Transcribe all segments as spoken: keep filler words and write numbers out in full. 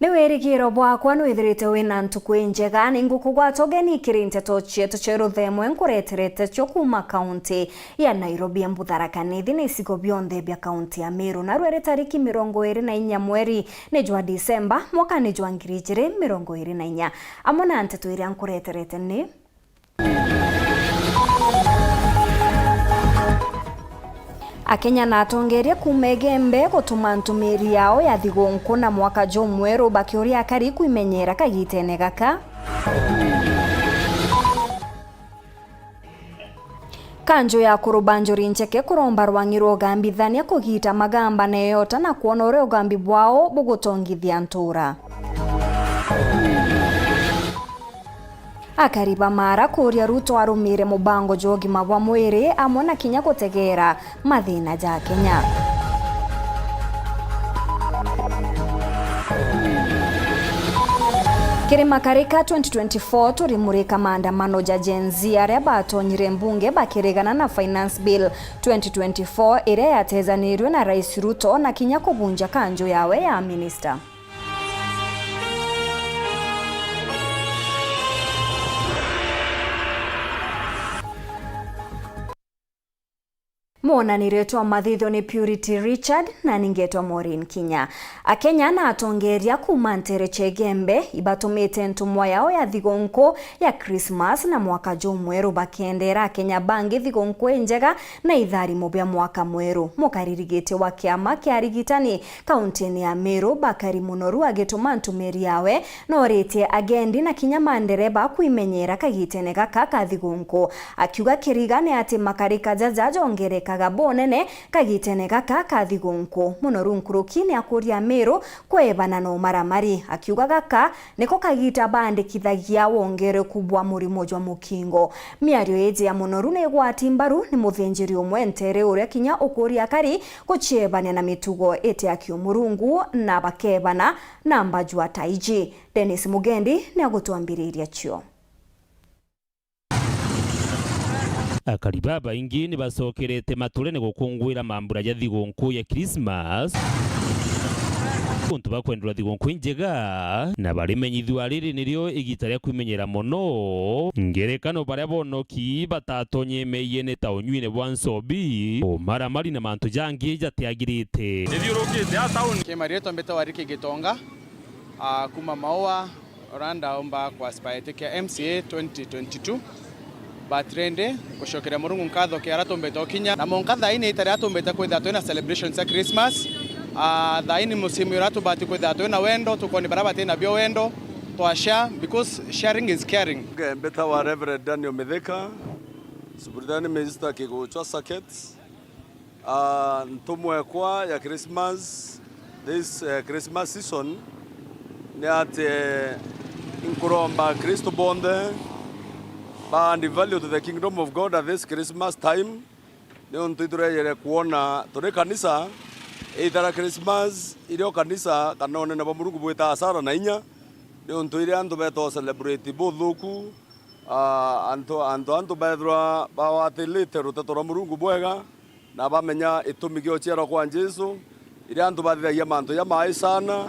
Ni wirigiro bwakwa nwithirite wina ntuku injega. Ni ngukugwata ugeni kiri nteto cietu cia ruthemwe nkureterete cio kuuma kaunti ya Nairobi. Embu, Tharaka Nithi na icigo bionthe bia kaunti ya Meru. Narua ri tariki mirongo iri na inya mweri ni jwa Disemba, mwakani jwa ngiri ijiri mirongo iri na inya. Amwe na nteto iria nkureterete ni: Akenya na atongeeria kuuma Igembe gutuma ntumiiri yao ya thigunku na mwaka jumweru bakiuria akari kwimenyeera kagitene gaka. Kanju ya kuruba njuri njeke kuromba rwang'i rwa ugambithania kugita magamba na eota na kwona uria ugambi bwao bugutongithia ntuura. Akari ba Mara kuuria Ruto arumire mubango jwa ugima bwa mwiri amwe na kinya gutegeera mathina ja Kenya. Kiri Makarika twenty twenty-four, turimurika maandamano ja Gen Z aria batonyire mbunge bakirigana na Finance Bill twenty twenty-four iria yatezanirue na Rais Ruto na kinya kubunja kanju yawe ya minista. Mwonanirio twa mathitho ni Purity Richard, na ningetwa Maureen Kinya. Akenya na atongeeria kuuma nteere cia Igembe ibatumite ntumwa yao ya thigunku ya Christmas na mwaka jumweru, bakiendeera Akenya bangi thigunku injega na itharimo bia mwaka mweru. Mukariri giti wa kiama kia arigitani kauntine ya Meru, Bakari Munoru, agituma ntumiri yawe, nooritie agendi na kinya mandereba kwimenyeera kagitene gaka ka thigunku, akiuga kiriga ni ati makarika jaja jongerekaga bunene kagitene gaka ka thigunku. Munoru nkuruki ni akuria Meru kweebana na umaramari, akiuga gaka niko kagita baandikithagia wongereku bwa murimo jwa mukingo. Miario iji ya Munoru ni igwati mbaru ni muthinjiri umwe nteere uria kinya ukuria akari guciebania na mitugo iti ya kiumurungu na bakeebana na mbajua ta iji. Dennis Mugendi ni agutwambiriria cio. Akari babaingi ni bacokerete maturene gukunguira mambura ja thigunku ya Christmas, untu ba kwenderwa thigunku injega, na barimenyithua riri nirio igita ria kwimenyera mono. Ngerekano, baria bonoki batatonye meiene ta unyuine bwa nsobi, umaramari na mantu jangi jatiagirite. Nithiurukite a tauni. Kimaria ritwa mbitagwa Ricky Gitonga, a, kuma Maua, Oranda aumba kwa spayete kia M C A twenty twenty-two. But rende, gucokeria Murungu nkatho kia aria tumbite ukinya. Na monka thaini itari atumbite kwithira twina celebrations cia Christmas. Ah, thaini mucimi uria tubati kwithira twina wendo, tukoni baria batina bio wendo, twa share, because sharing is caring. Mbitawa Reverend Daniel Mithika, Superintendent Minister Kiguchwa Circuit. Ah, ntumwa ekwa ya Christmas, this, eh, Christmas season, ni ati, eh, inkuromba Akristo bonthe ba add value to the kingdom of God at this Christmas time, niuntu iturejere kwona turi kanisa, either Christmas irio kanisa kana unene bwa Murungu bwita hasara na inya, niuntu iria antu beta celebrate buthuku, ah, antu, antu, antu bethirwa bawatilite ruteto rwa Murungu bwega, na bamenya itumi gia uciarwa kwa Jesu, iria antu bathithagia mantu jamai sana,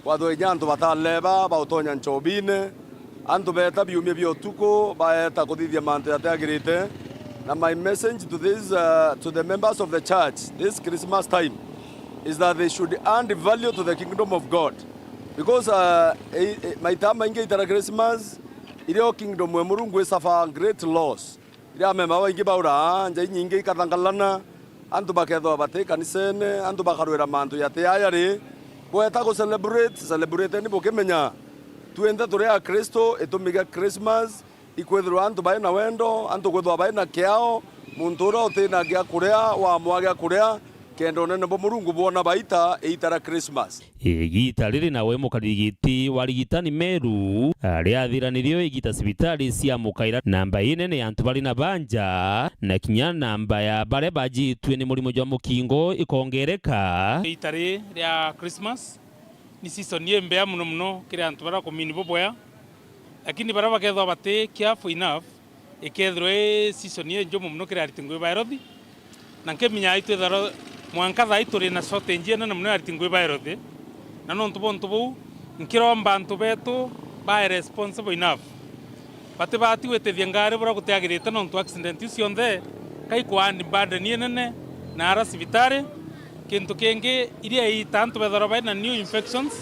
kwathwa inya antu bataleba bautonya nchobine, antu beeta biumia bia utuku baeta kuthithia mantu jatiagirite. Na my message to this, uh, to the members of the church this Christmas time is that they should add value to the kingdom of God, because, uh, i-, i-, maita maingi itara Christmas irio kingdom ya Murungu i suffer great loss. Iria amemba baingi bauraa, nja inyingi ikathangalana, antu bakethirwa bati kanisene, antu bakarwira mantu jati jaya ri, bweta gu celebrate, celebrateni bukimenya twinthe turi Akristo, itumi gia Christmas ikwithirwa antu bai na wendo, antu kwithirwa bai na kiao, muntu uria utina gia kuria wamwa gia kuria, kenda unene bwa Murungu bwona baita iita ria Christmas. Igiita riri nawe mukariri giti wa arigitani Meru, aria athira nirio igiita cibitari cia mukaira namba inene ya antu bari na banja, na kinya namba ya baria bajitue ni murimo jwa mukingo ikongereka. Igiita riri ria Christmas ni season imbea mono mono kiri antu baria bakumini bubwea, lakini baria bakethwa bati careful enough, ikethirwa i season injumu mono kiri ariti ngui ba health, na nkimenya itwithagirwa mwanka thaa ii turi na shortage inene mono ya ariti ngui ba health, na nontu bwa untu buu, Nkiromba antu betu bae responsible enough. Batibati gwitithia ngari buria gutiagirite, nontu accident iu cionthe ka iku add burden inene na ara cibitari. Kintu kingi, iria iita antu bethagirwa bai na new infections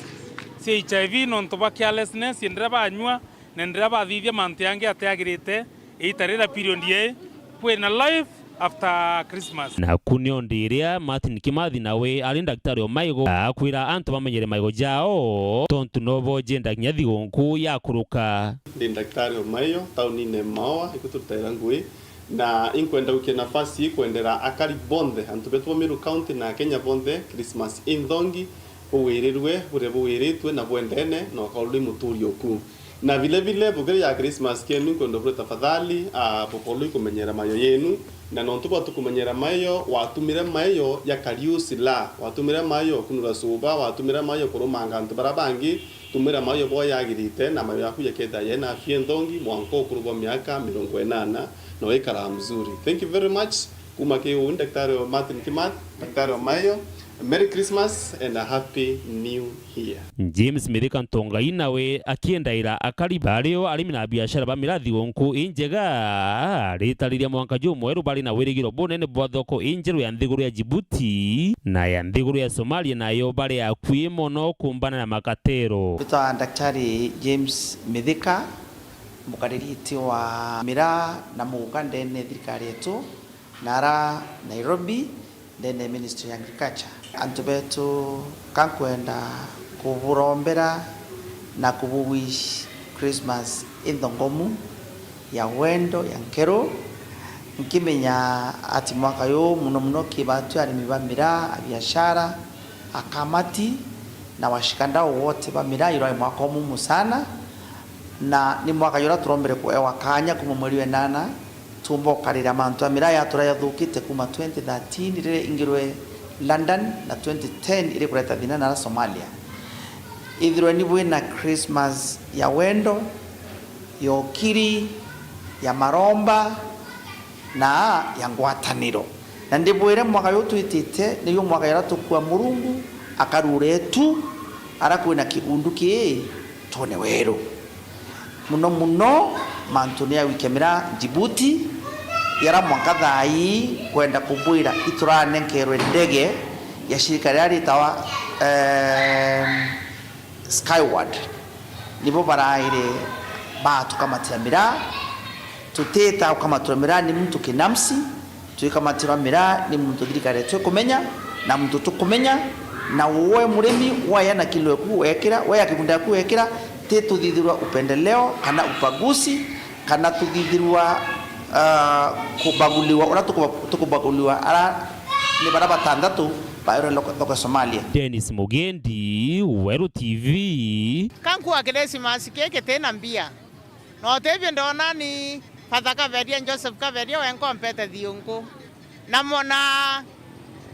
cia H I V nontu bwa carelessness, enderea banyua na enderea bathithia mantu yangi atiagirite iita riria period yei kwina life after Christmas. Naku ni ondi iria Martin Kimathi nawe ari ndagitari o maigo akwira antu bamenyere maigo jao, tontu no bojendaga kinya thigunku yakuruka. Ndi ndagitari o maigo taunine Maua, iku turutaira ngui, na inkwenda gukia nafasi ii kwendera akari bonthe, antu betu ba Meru County na Kenya bonthe, Christmas inthongi, buwirirwe buria buwiritwe na bwendene na ukaururi muturio ku. Na vile vile, bukiri ya Christmas kenu, nkwenda bure tafadhali, ah, bukorwe ikumenyera mayo yenu. Na nontu bwa tukumenyera mayo, watumire mayo ya kariu sila, watumire mayo kunura suba, watumire mayo kurumanga antu bara bangi, tumira mayo bo yagirite, na mayo yaku yaketha yena afia nthongi, mwanka ukuru bwa miaka mirongo inana, na wikara mzuri. Thank you very much. Kuma ki uu, Daktari Martin Kimathi, Daktari wa mayo, Merry Christmas and a Happy New Year. James Mithika Ntongai nawe akiendaira akari bario arimi na biashara ba miraa thigunku injega, aritariria mwanka jumweru bari na wirigiro bunene bwa thoko injeru ya nthiguru ya Djibouti na ya nthiguru ya Somalia, nayo bari akui mono kumbana na makatero. Mbitwa Daktari James Mithika, mukariri iti wa miraa na muguka ndene thirikari yetu. Nara Nairobi, ndene Ministry ya Agriculture. Antu betu, ka nkwenda kuburombera na kubu wish Christmas inthongomu, ya wendo, ya nkeru, nkimenya ati mwaka uyu, muno muno ki batu arimi ba miraa, abiashara, akamati, na washikadau wote ba miraa, irwai mwaka umumu sana, na ni mwaka uria turombere kuewa kanya kuma mweri wa enana, tumba ukarira mantu a miraa yatura yathukite kuma twenty thirteen riria ingirwe London na twenty ten iri kureta thina nara Somalia. Ithirwe ni bwina Christmas ya wendo, ya ukiri, ya maromba, na ya ngwataniro. Na ndibwire mwaka uyu twitite niyo mwaka uria tukua Murungu akarure tu ara kwina kigundu kii tune weru. Muno muno mantune ya wiki ya miraa Djibouti, yara mwanka thaa ii kwenda kubwira ituranenkerwe ndege ya shirika riria ritawa, ehm, Skyward. Nibo baraire batukamatira miraa, tutita gukamatira miraa ni muntu kinamsi, twikamatirwa miraa ni muntu thirikari yetu ikumenya, na muntu tukumenya, na woe murimi, waya na kilo eku wekira, waya kigunda eku wekira, ti tuthithirwa upendeleo kana ubaguzi, kana tuthithirwa, ah, kubaguliwa, uria tukuba-, tukubaguliwa ara ni bara batandatu bairwe loko-, thoko ya Somalia. Dennis Mugendi, Weru T V. Ka nkua Kirisimasi kiki tina mbia. Na utibio ndona ni Father Kaberia, Joseph Kaberia, we nkompete thiunku. Na mona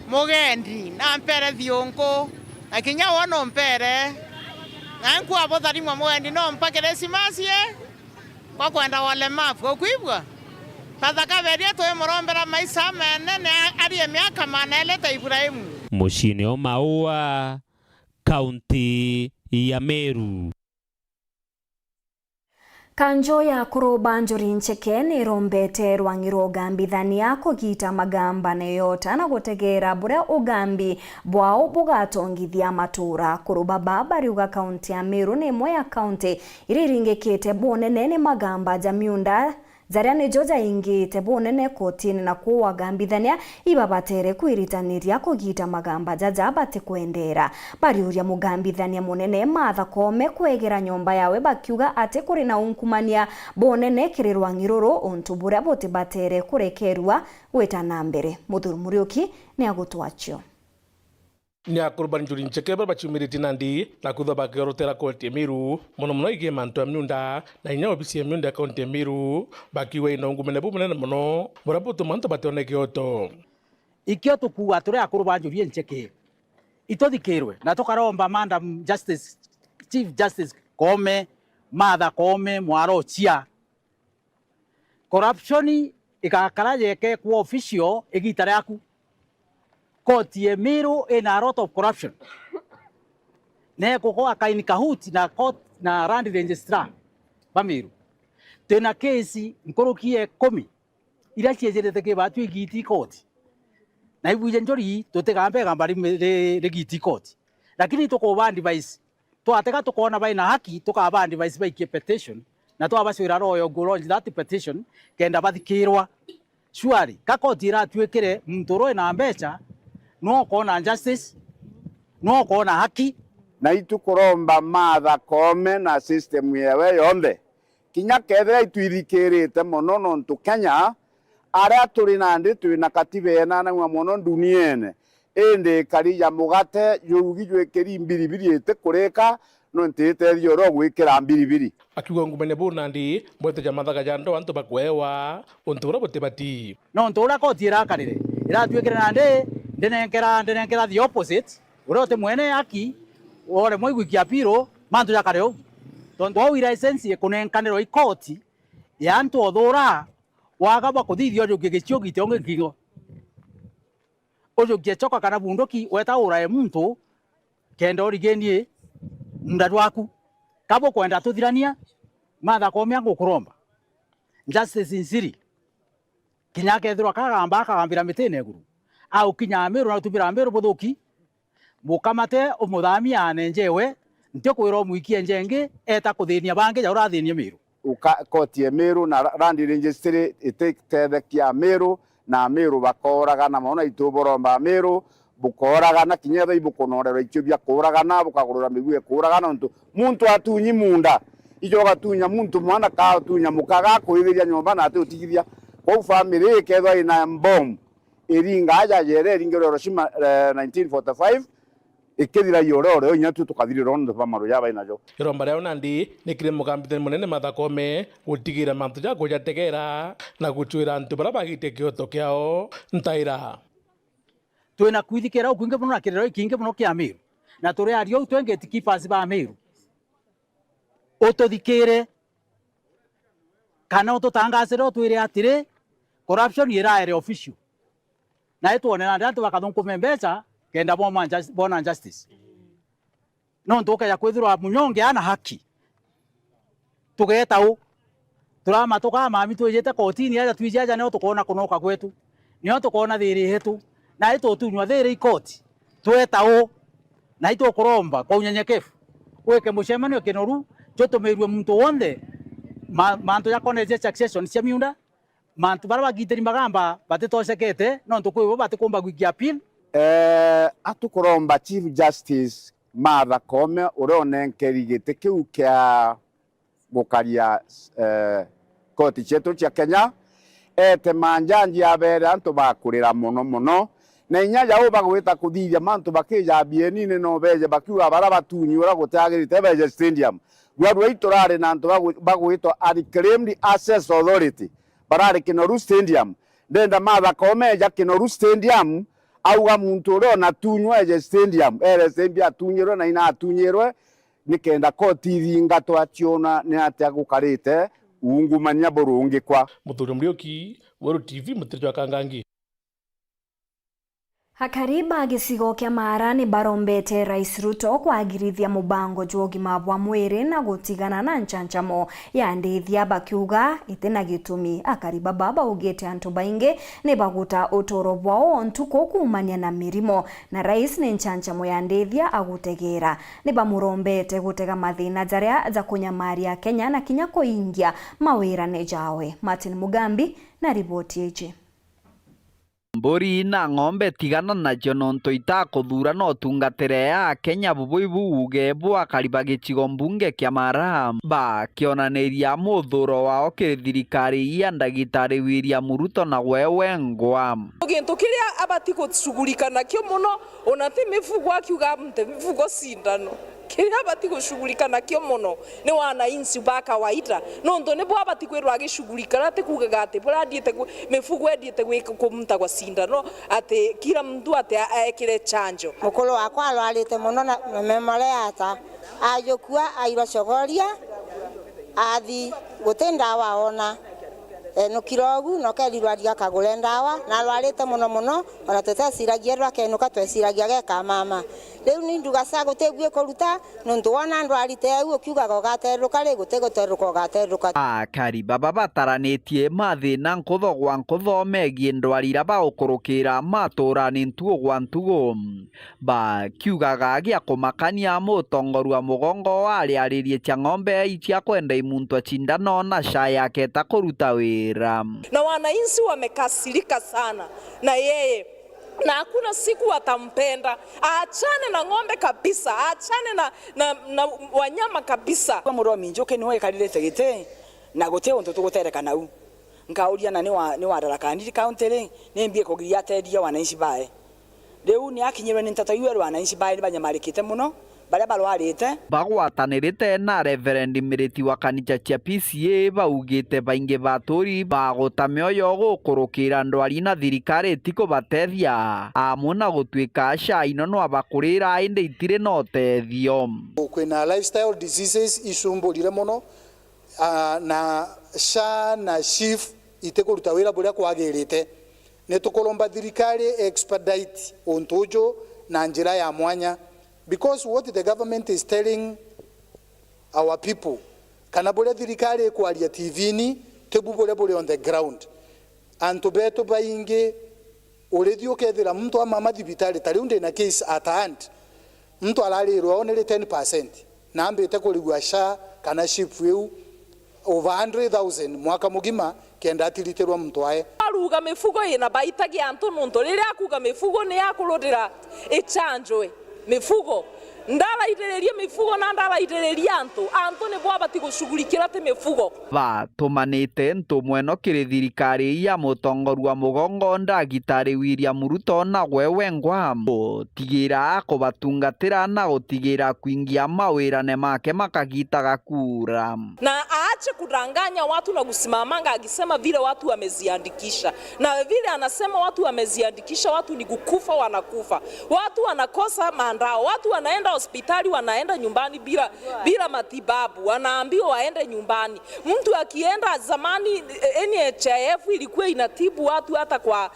Mugendi, nampere thiunku. Na kinya we numpere. Na nkua butharimwa Mugendi, numpa Kirisimasi ii. Kwa kwenda walemavu, ukwigua? Father Kaberia twimurombera maisha manene, arie miaka mana eleta Ibrahimu. Muciine o Maua, kaunti ya Meru. Kanjo ya kuruba njuri ncheke ni irombete rwang'i rwa ugambithania kugita magamba na yota na gutegeera buria ugambi bwao bugatongithia matuura. Kuruba baa bariuga kaunti ya Meru ni imwe ya kaunti iria iringikite bunene ni magamba ja miunda, jaria nijo jaingite bunene kotini, na kwou agambithania ibabatere kwiritaniria kugita magamba jaja batikwendera. Bariuria mugambithania munene Martha Koome kwegera nyomba yawe, bakiuga ati kuri na unkumania bunene kiri rwang'i ruru, untu buria butibatere kurekerua gwita na mbere. Muthuri Muriuki ni agutwacio. Ni akuru ba njuri ncheke baria baciumiritie nandi na kwithwa bakiorotera kaunti ya Meru, mono mono igii mantu ya miunda na inya obisi ya miunda ya kaunti ya Meru, bakiuga ina ungumania bumunene mono buria butuma antu batione kioto. Ikio tukuuga turi akuru ba njuri incheke, ituthikirwe na tukaromba Madam Justice, Chief Justice Koome, Martha Koome, mwarochia, corruption igakara yeke kwa official igita riaku. Koti ya Meru ina a lot of corruption. Nekuko akaini Kahuti na court na land registrar ba Meru. Twina case nkuruki ya ikumi iria ciejirite ki batwi Giti Court. Na ibwije njuri tutigambe igamba ri, ri, ri Giti Court. Lakini tukuba advise, twatega tukoona baina haki, tukaba advise baikie petition, na twabacwira royo go lodge that petition, kenda bathikirwa. Surely, ka koti iratuikire muntu uria wina mbeca, no ukoona justice, no ukoona haki. Na itu kuromba Martha Koome na system yewe yonthe, kinya kethira itwithikirite mono, nontu Kenya, aria turi nandi twina katiba yenanagua mono nduniene, indi ikari ja mugate jurugi jwikiri mbiribiri itikurika, nontu itethia uria ugwikira mbiribiri. Akiuga ungumania buu nandi, bwete ja mathaga ja ndo antu bakwewa untu buria butibati. Nontu uria koti irakarire, iratuikire nandi, ndinenkera, ndinenkera the opposite, uria uti mwene haki, uremwe igwikia appeal, mantu jakare uu. Tontu au i license ikunenkanirwa i koti ya antu othura, waga bwa kuthithia ujukie gicio gite ungi nkingo. Ujukie choka kana bunduki, weta urae muntu, kenda urigenie munda jwaku. Ka bukwenda tuthirania, Martha Koome ngukuromba. Justice Nsiri. Kinya akethirwa kagamba akagambira mitine iguru. Au kinya Amiru na utumira Amiru buthuki. Mukamate umuthamie anenjewe, ntikwira umwikie njengi, eta kuthinia bangi ja urathinie Miru. Uka-, koti ya Miru na ra-, land registry ititethekia Miru, na Miru bakooragana, maona itu buromba Miru, bukooragana, kinya ethira ibukunorerwa ikio bia kuuragana, bukagurura miguu ya kuuragana, nontu muntu atunyi munda, ijo ugatunya muntu mwana ka utunya muka gakuithiria nyomba na ati utigithia. Kwou family ikethwa ina mbomu, iringa aja jere iringirwe Hiroshima, eh, nineteen forty-five, ikithira iyo ore ore, inya tu tukathirirwa nontu bwa maru ja bainajo. Iromba riao nandi ni kiri mugambithani munene Martha Koome gutigira mantu ja kujategera na gucwira antu baria bagite kioto kiao ntaira. Twina kwithikira ukwingi mono na kiriro ikingi mono kia Miru, na turi aria uu twi gatekeepers ba Miru. Ututhikire, kana ututangasire utwire atiri, corruption iraere official. Na itwone nandi antu bakathunkume mbeca kenda boma jus-, bona justice. Nontu ukeja kwithirwa munyonge ana haki. Tugeeta u? Turamatuka mami twijite kotini aja, twiji aja nio tukoona kunoka gwetu. Nio tukoona thiri yetu. Na itutunywa thiri i koti. Tweta u? Na itukuromba kwa unyenyekevu. Wike mucemanio kinoru, jutumirue muntu wonthe ma-, mantu jakonetie succession cia miunda, mantu baria bagitiri magamba batitoshekete, nontu kwi bo batikumba gwikia appeal. Eh, atukuromba Chief Justice Martha Koome, uria unenkeri giti kiu kia gukaria, eh, koti cietu cia Kenya, ete manjanji abere antu bakurira mono mono, na inya jau bagwita kuthithia mantu bakija bienine no beje bakiuga bara batunyi uria gutiagirite beje stadium. Rua rwai turari na antu bagu-, bagwitwa Unclaimed Access Authority, barari Kinoru Stadium. Ndenda Martha Koome eja Kinoru Stadium, auga muntu uria unatunywa eje stadium, ere sembi atunyirwe na ina atunyirwe, nikenda koti ithingatwa ciona ni atia gukarite uungumania burungikwa. Muthuri Muriuki, Weru T V, Mutiri jwa Kangangi. Akari ba gicigo kia Maara ni barombete Rais Ruto kwagirithia mubango jwa ugima bwa mwiri na gutigana na nchanchamo ya ndithia, bakiuga iti na gitumi. Akari baba baugite antu baingi ni baguta uturo bwao o ntuku kuumania na mirimo, na Rais ni nchanchamo ya ndithia agutegeera. Ni bamurombete gutega mathina jaria ja kunyamaria Akenya na kinya kuingia mawirane jawe. Martin Mugambi na riboti iji. Mburi na ng'ombe tigana nacio, nontu itakuthuura na utungatire ya Akenya. Bubu ibu uuge bwa akari ba gicigo mbunge kia Maara, bakionaniria muthuro wao kiri thirikari ya ndagitari William Ruto na we wengwa. Gintu kiria abati gucugurika nakio mono, ona ti mifugo, akiuga amte mifugo sindano. Kiria abati gucugurika nakio mono ni wananchi ba kawaida, nontu nibo abati kwirwa agicugurika, ati kuugaga ati buria athiite ku-, mifugo ithiite gwi-, kumutagwa sindano, ati kila mtu ati a-, aekire chanjo. Mukuru wakwa arwarite mono na, na memory yata, ajukua airwa cogoria, athi guti ndawa ona. Enukira ugu, na ukerirwa aria akagure ndawa, na arwarite mono mono, ona tuteciragia erwa akenuka, tweciragia geka mama. Riu ni nduga cia guti bui kuruta, nontu wona ndwari te au, ukiugaga ugateruka ri, guti guteruka ugateruka. Akari baba bataranitie mathina nkutho gwa nkutho megii ndwari iria baukurukira matura ni ntugu gwa ntugu. Bakiugaga gia kumakania, mutongoria wa mugongo ariaririe cia ng'ombe icia kwenda imuntwa cindano na caa yake ta kuruta wira. Na wananchi wamekasirika sana na yeye, na hakuna siku watampenda. Aachane na ng'ombe kabisa, aachane na, na, na wanyama kabisa. Kwa Muromi Njuki niwe wikaririte giti, na guti untu tugutereka nau. Nkauria, na ni wa, ni wa Tharaka Nithi County ri, ni mbi ikugiria ateethia wananchi bae? Riu ni akinyirwe ni nteto iu, erwa wananchi bae ni banyamarikite mono, baria barwarite. Bagwatanirite na Reverend Miriti wa kanitha cia P C A baugite baingi ba aturi baguta mioyo gukurukira ndwari na thirikari itikubateethia, amwe na gutuika caa ino nwabakurira indi itiri na uteethio. Kwina lifestyle diseases icumburire mono, ah, na shaa na SHIF itikuruta wira buria kwagirite. Ni tukuromba thirikari expedite untu uju na njira ya mwanya, because what the government is telling our people, kana buria thirikari ikwaria T V-ini, tibu buria buri on the ground. Antu betu baingi, urithia ukethira muntu amama thibitari, ta riu ndina case at hand, muntu ararirwa only ten percent, na ambite kurigua shaa kana SHIF iu over hundred thousand mwaka mugima, kenda atiritirwa muntu ae. Aruga mifugo ina baita gia antu, nontu riria akuga mifugo ni akurutira ichanjwe mifugo, ndaraitiririe mifugo na ndaraitiririe antu. Antu nibo abati gushughulikira ti mifugo. Batumanite ntumwa ino kiri thirikari ya mutongoria wa mugongo ndagitari William Ruto na gwe wengwa gutigira kubatungatira na gutigira kwingia mawirane make makagitaga kura. Na aache kudanganya watu na kusimamanga akisema vile watu wamejiandikisha. Na vile anasema watu wamejiandikisha, watu ni kukufa wanakufa. Watu wanakosa mandao. Watu wanaenda hospitali, wanaenda nyumbani bila, bila matibabu. Wanaambiwa waende nyumbani. Mtu akienda zamani, N H I F ilikuwa inatibu watu hata kwa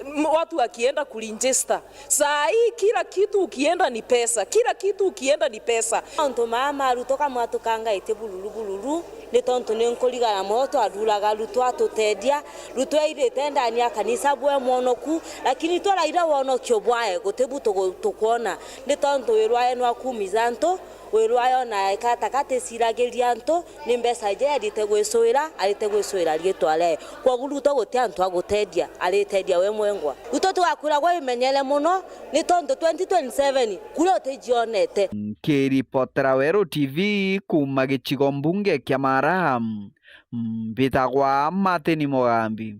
M-, watu wakienda kuregister. Saa hii kila kitu ukienda ni pesa, kila kitu ukienda ni pesa. Mauntu maa ma Ruto kamwatukanga iti bururu bururu, ni tontu ni nkurigara moyo twathuraga Ruto atuteethia. Ruto aithite ndani ya kanisa bwe mwonoku, lakini twaraira wonokio bwae guti bu tugu-, tukwona, ni tontu wirwae nwa kuumiza antu, wirwae ona eka ta katiciragiria antu, ni mbeca ija arite gwicwira, arite gwicwira riitwa riae. Kwogu Ruto guti antu a guteethia, ariteethia we mwengwa. Ruto tugakwira gwe imenyere mono, ni tontu twenty twenty-seven kura utijionete. Nkiripotera Weru T V kuuma gicigo mbunge kia Mara, mbitagwa Martin Mugambi.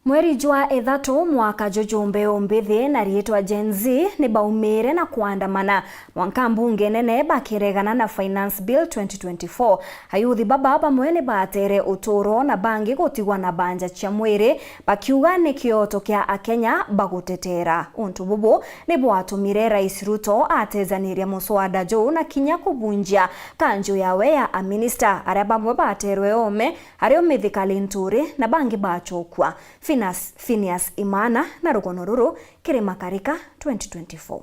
Mweri jwa ithatu mwaka juju, mbeu mbithi na riitwa Gen Z ni baumire na kwandamana mwanka mbunge nene bakiregana na Finance Bill twenty twenty-four. Ayuthi baba bamwe ni baatere uturo na bangi gutigwa na banja cia mwiri, bakiuga ni kioto kia Akenya bagutetera. Untu bubu ni bwatumire Rais Ruto atejaniria muswada juu na kinya kubunjia kanju yawe ya aminista, aria bamwe baaterwe oome, ario Mithika Linturi na bangi bacokua. Phineas, Phineas Imana na rugono ruru kiri Makarika twenty twenty-four.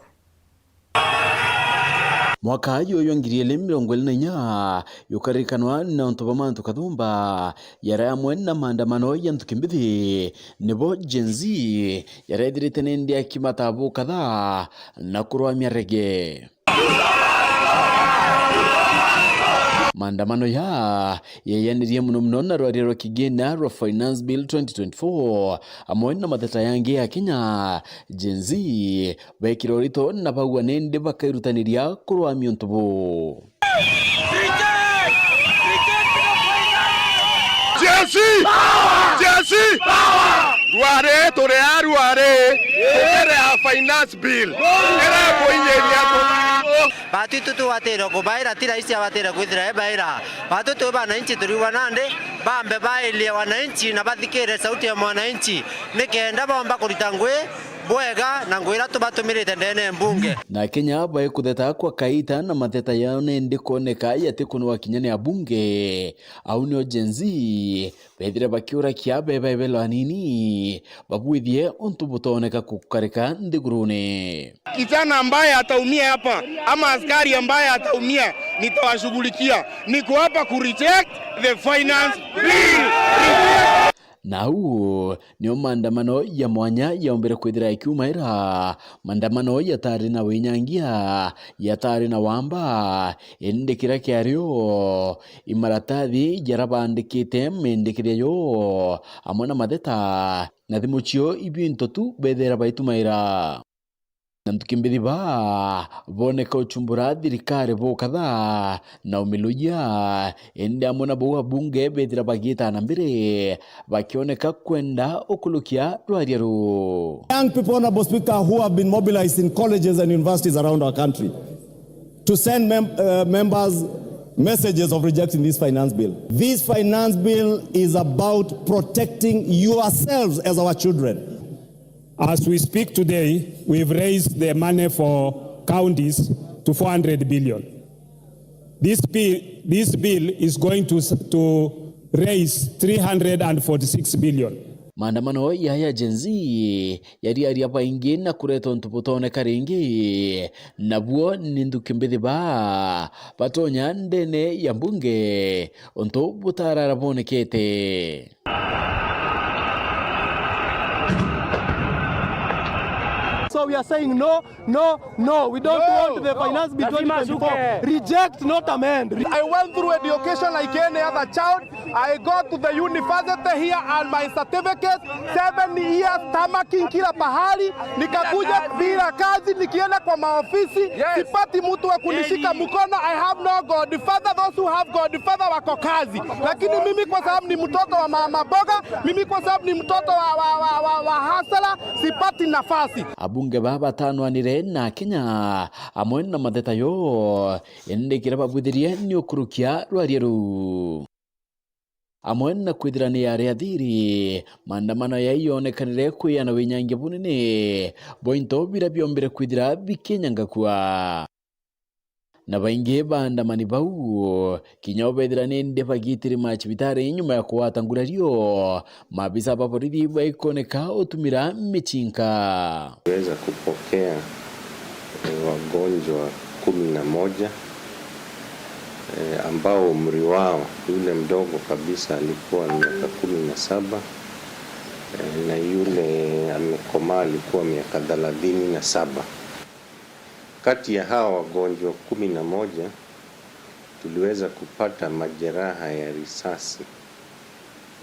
Mwaka juju jwa ngiri ili mirongo ili na inya jukarikanwa na untu bwa mantu kathumba, jaria amwe na maandamano ya ntuki mbithi, nibo Gen Z jaria ethirite ni ndiaki matabu kadhaa na kurwamia rege. Maandamano ya yeyanirie mono mono na rwaria rwa kigina rwa Finance Bill twenty twenty-four, amwe na mateta yangi ya Kenya. Gen Z bekira urito na baugwa nindi bakairutaniria kurwamia untu buu. Gen Z! Gen Z! Rwari, turi a rwari, tukiri a Finance Bill. Iria kuinyiria tu. Batu itu tugwatire kubaira, ti raisi abatire kwithira ebaira. Batu twi bananchi, turiuga nandi bambe bairie wananchi na bathikire sauti ya mwananchi, nikenda bomba kurita ngui bwega na ngwira tubatumirite ndene mbunge. Na Kenya baikutheta kwa kaita na mateta yao nindi kwoneka yatikunwa kinya ni abunge. Au nio Gen Z bethire bakiurakia beba ebelo anini babwithie untu butoneka kukarika nthigurune. Kijana ambaye ataumia hapa ama askari ambaye ataumia, nitawashughulikia. Niko hapa ku reject the finance bill. Nau nio maandamano ya mwanya yaombire kwithira ikiumaira. Maandamano yatari na winyangia, yatari na wamba, indi kiria kiario, imaratathi jaria baandikite mendekithia yo, amwe na matheta, na thimu cio ibio into tu bethira baitumaira. Na ntuki mbithi baa boneka uchumbura thirikari bukatha na umiluya, indi amwe na bau abunge bethira bagiita na mbere bakioneka kwenda ukulukia rwaria ruu. Young people, Honorable Speaker, who have been mobilized in colleges and universities around our country to send mem- uh, members messages of rejecting this finance bill. This finance bill is about protecting yourselves as our children. As we speak today, we've raised the money for counties to four hundred billion. This bill, this bill is going to, to raise three hundred and forty-six billion. Maandamano ya ya Gen Z yariaria baingi na kureta untu butoneka ringi, nabuo ni nthuki mbithi baa batonya ndene ya mbunge untu butarara bonekete. So we are saying no, no, no. We don't want the finance bill twenty twenty-four. Reject, not amend. I went through education like any other child. I go to the university here and my certificate, seven years tamaking kila pahali, nikakuja bila kazi, nikienda kwa maofisi, sipati mtu wa kunishika mkono. I have no godfather, those who have godfather wako kazi. Lakini mimi kwa sababu ni mtoto wa mama boga, mimi kwa sababu ni mtoto wa, wa, wa, wa, wa hasala, sipati nafasi. Abunge baa batanwanire na Kenya amwe na matheta yo, indi kiria babwithirie ni ukurukia rwaria ruu. Amwe na kwithira ni yari athiri, maandamano yai yonekanire kwiana winyangia bunene bwa into biria biombire kwithira bikinyangakua. Na baingi baandamani bau kinya ubethira ni ndi bagitiri macibitari nyuma ya kugwata ngurario, maabisa ba borithi baikoneka utumira michinka. Tuliweza kupokea, eh, wagonjwa kumi na moja, eh, ambao umri wao, yule mdogo kabisa alikuwa miaka kumi na saba, eh, na yule amekomaa alikuwa miaka thelathini na saba. Kati ya hawa wagonjwa kumi na moja, tuliweza kupata majeraha ya risasi,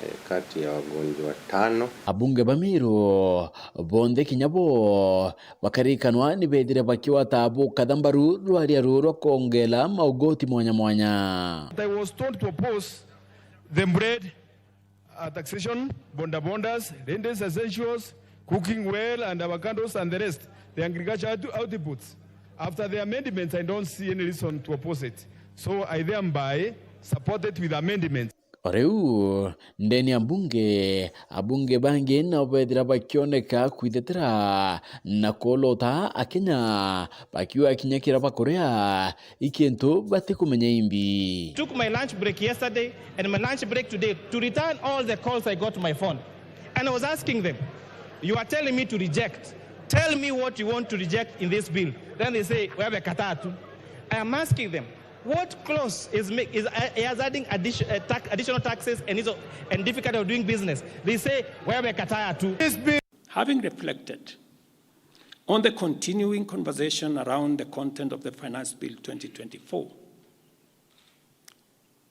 eh, kati ya wagonjwa tano. Abunge ba Meru bonthe kinya bo bakarikanwa ni bethire bakiwata bukatha mbaru rwaria ruu rwa kwongela maugoti mwanya mwanya. I was told to oppose the bread, uh, taxation, boda bodas, ladies essentials, cooking well and avocados and the rest, the agriculture out- outputs. After the amendments, I don't see any reason to oppose it. So I thereby support it with amendments. O riu, ndene ya mbunge, abunge bangi nao bethira bakioneka kwithetera na kuolota Akenya bakiuga kinya kiria bakuria i kintu batikumenya imbi. Took my lunch break yesterday and my lunch break today to return all the calls I got to my phone. And I was asking them, "You are telling me to reject. Tell me what you want to reject in this bill." Then they say, "Wewe kataa tu." I am asking them, "What clause is, ma- is, uh, is adding addition, uh, tax, additional taxes and, is, and difficulty of doing business?" They say, "Wewe kataa tu." This bill Having reflected on the continuing conversation around the content of the Finance Bill twenty twenty-four,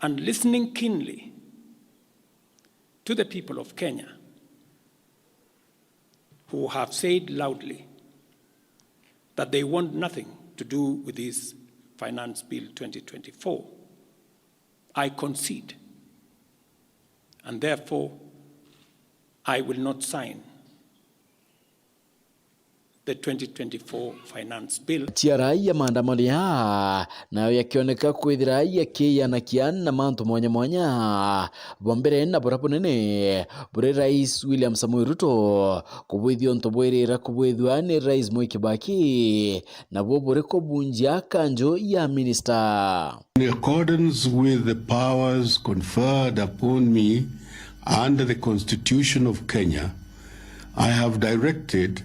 and listening keenly to the people of Kenya who have said loudly that they want nothing to do with this Finance Bill twenty twenty-four, I concede, and therefore I will not sign the twenty twenty-four Finance Bill. Tiara ya maandamano ya nayo yakioneka kwithira yakiiyanakia na mantu mwanya mwanya. Bwa mbere na buria bunene buri Rais William Samoei Ruto kubwithia untu bwirira kubwithua ni Rais Mwai Kibaki, nabuo buri kubunjia kanju ya minista. In accordance with the powers conferred upon me under the Constitution of Kenya, I have directed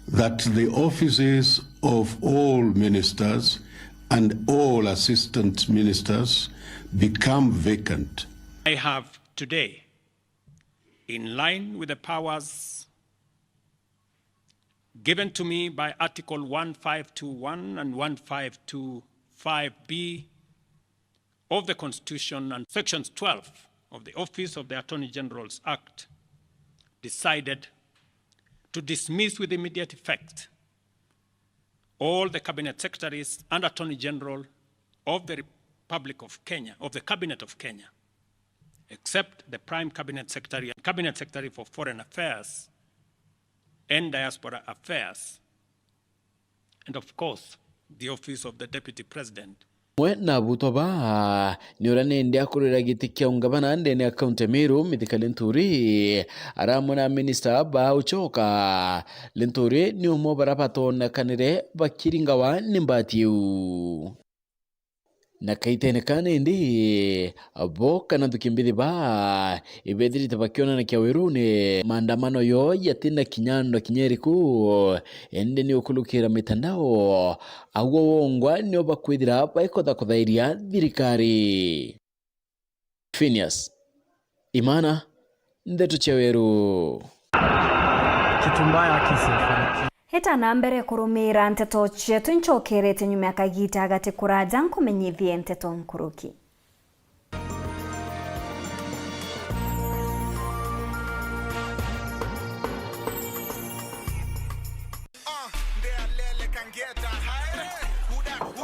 that the offices of all ministers and all assistant ministers become vacant. I have today, in line with the powers given to me by Article one five two one and one five two five B of the Constitution and Sections twelve of the Office of the Attorney General's Act, decided to dismiss with immediate effect all the Cabinet Secretaries and Attorney General of the Republic of Kenya, of the Cabinet of Kenya, except the Prime Cabinet Secretary and Cabinet Secretary for Foreign Affairs and Diaspora Affairs, and of course, the Office of the Deputy President. Mwe na abutwa ba ni uria nindi akurira giti kia ungavana ndene ya kaunti ya Meru, Mithika Linturi, aramwe na minista ba ucoka. Linturi ni umwe bara batonekanire bakiringawa ni mbati iu. Na kaitene ka nindi, bo kana nthuki mbithi ba ibethirite bakionanakia werune, maandamano yo yatina kinya ndo kinya iriku, indi ni ukulukira mitandao, agwo wongwa nio bakwithira baikothakothairia thirikari. Phineas Imana, Ndeto cia Weru. Kitu mbaya kisifanyike. Heta na mbere kurumira nteto cietu, ncokerete nyuma ya kagita gati kuraja nkumenyithie nteto nkuruki.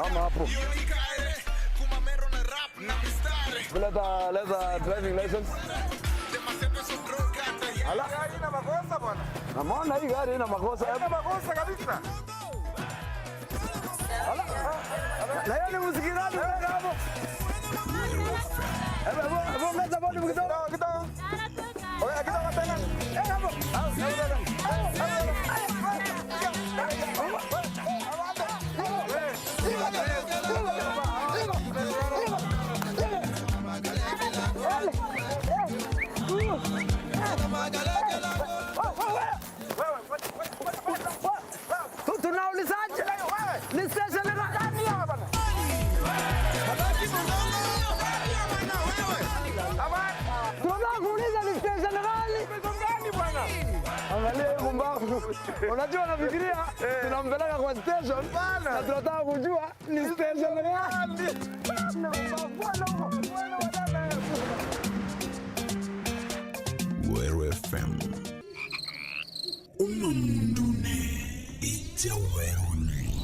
Ama hapo. Leta, leta driving license. Ala. Namuona hii gari ina makosa. Haina makosa kabisa. Ala. Na hiyo ni muziki gani unaweka hapo? Hebu, hebu, hebu ongeza volume kidogo. Kidogo, kidogo. Tu-, tunaulizaje? Ni station gani? Tunataka kuuliza ni station gani? Angalia hii pumbavu. Unajua, nafikiria tunampeleka kwa station na tunataka kujua ni station gani. Weru F M. Uno mundune ija weruni.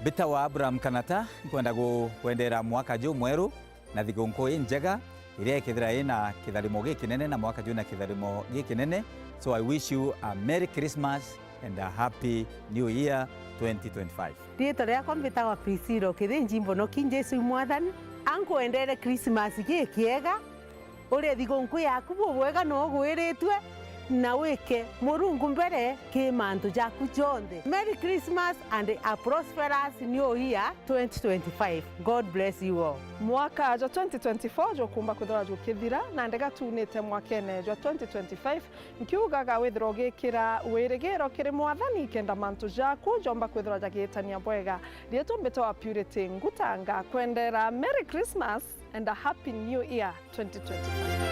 Mbitawa Abraham Kanata, nkwenda gukwendera mwaka jumweru na thigunkuu injega, iria ikithira ina kitharimo gikinene na mwaka jwina kitharimo gikinene. So I wish you a Merry Christmas and a Happy New Year twenty twenty-five. Riitwa riakwa mbitagwa Priscilla Kithinji Mbonoki. Jesu i Mwathani, ankwendere Christmas gikiega. Urie thigunkuu yaku bubwega na ugwiritue, na wike Murungu mbere ki mantu jaku jonthe. Merry Christmas and a prosperous New Year twenty twenty-five. God bless you all. Mwaka jwa twenty twenty-four jukumba kwithirwa jukithira, na ndega tuunite mwakene jwa twenty twenty-five, nkiugaga withirwa ugikira wirigiro kiri Mwathani, kenda mantu jaku jomba kwithirwa jagiitania bwega. Riitwa mbitagwa Purity Ngutanga, kwendera Merry Christmas and a Happy New Year twenty twenty-five.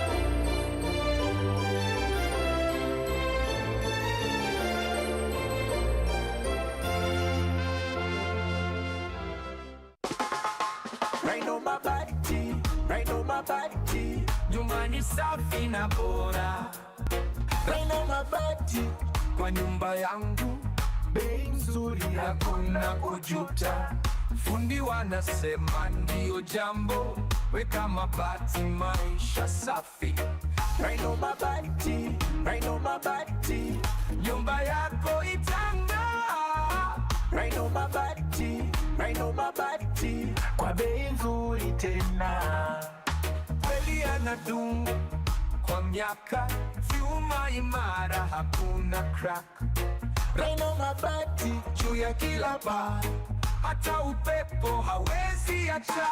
Rhino Mabati, Rhino Mabati, nyumbani safi na bora. Rhino Mabati, kwa nyumba yangu, Bei nzuri, hakuna kujuta. Fundi wanasema ndio jambo. Weka mabati, maisha safi. Rhino Mabati, Rhino Mabati, nyumba yako itang'aa. Rhino Mabati, Rhino Mabati, kwa bei nzuri tena. Kweli yanadumu kwa miaka, vyuma imara, hakuna crack. Rhino Mabati juu ya kila paa, hata upepo hawezi acha.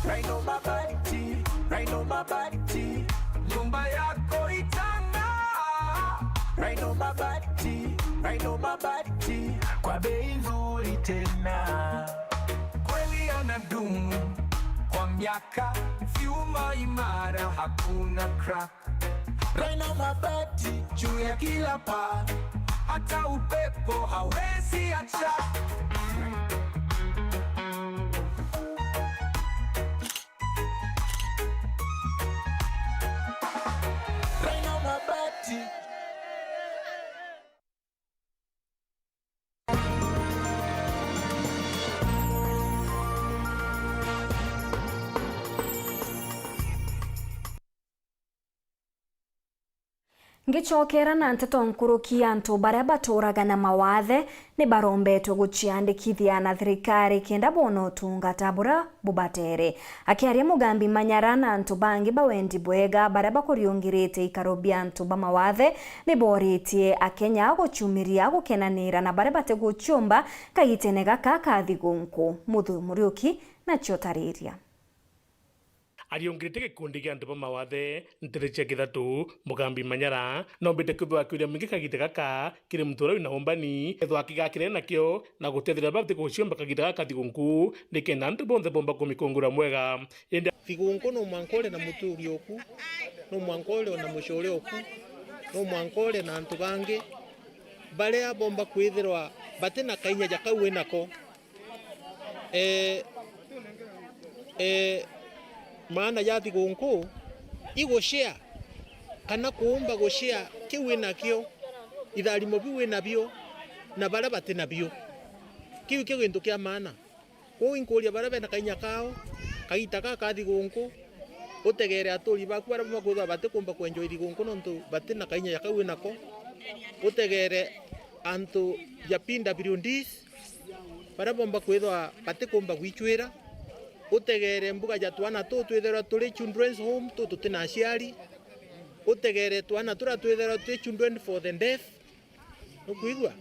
Rhino Mabati, Rhino Mabati, nyumba yako itang'aa. Rhino Mabati, Rhino Mabati, kwa bei nzuri tena. Kweli yanadumu kwa miaka, vyuma imara, hakuna crack. Rhino Mabati juu ya kila paa, hata upepo hawezi acha. Rhino Mabati. Ngicokera na nteto nkuruki, antu baria baturaga na mawathe ni barombetwe guciandikithia na thirikari kenda boona utungata buria bubatere. Akiaria Mugambi Manyara na antu bangi ba wendi bwega baria bakuriungirite ikaro bia antu ba mawathe, ni booritie Akenya gucumiria gukenanira na baria batiguciumba kagitene gaka ka thigunku. Muthui Muriuki nacio tariria. Ariungirite gikundi gia antu ba mawathe ntere cia kithatu, Mugambi Manyara, nombite kwithwa akiuria mwingi kagita gaka kiri muntu uria wina umbani, ethwa akigakire nakio na gutethera baria batiguciumba kagita gaka thigunku, nikenda antu bonthe bomba kumikungura mwega. Indi thigunku no mwanka uri na muturi oku, no mwanka uri na mucure oku, no mwanka uri na antu bangi baria bomba kwithirwa batina kainya ja kau winako. Eh, eh, maana ya thigunku i gushare kana kuumba gushare kiu winakio, itharimo biu winabio na baria batinabio. Kiu kio gintu kia maana. Kwou inkuuria baria bena kainya kao, kagita gaka ka thigunku, utegere aturi baku baria bakwithirwa batikumba kwenjwa ithigunku nontu batina kainya ja kau winako, utegere antu ja P W Ds, baria bomba kwithwa batikumba gwicwira, utegere mbuga ja twana tuu twithirwa turi children's home, tuu tutina aciari, utegere twana turia twithirwa turi children for the deaf, nukwigua?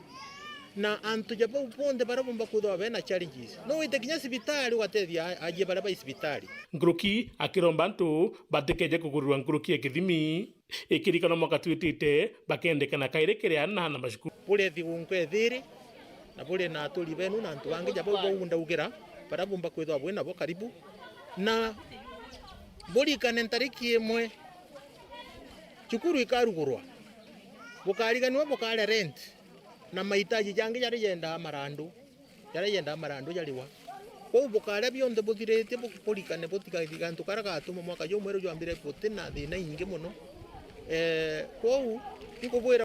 Na antu ja bau bonthe baria bomba kwithwa bena challenges. No wite kinya cibitari ugatethia a-, ajie baria bai cibitari. Nkuruki akiromba antu batikeje kugurirwa nkuruki ya kithimi. Ikirikanwa mwaka twitite, bakendekana kairi kiri ana na macukuru. Buri thigunku ethiri, na buri na aturi benu na antu bangi ja bau bau ndaugira, baria bumba kwithwa bwi nabo karibu. Na burikane ntariki imwe, cukuru ikarugurwa, bukariganirwa bukare rent, na mahitaji jangi jaria jendaa marandu. Jaria yendaa marandu jariwa. Kwou bukaria bionthe buthiritie, bu-, burikane butiga gantu karia gatuma mwaka jumweru jwambire guti na thina ingi mono. Eh, kwou, inkubwira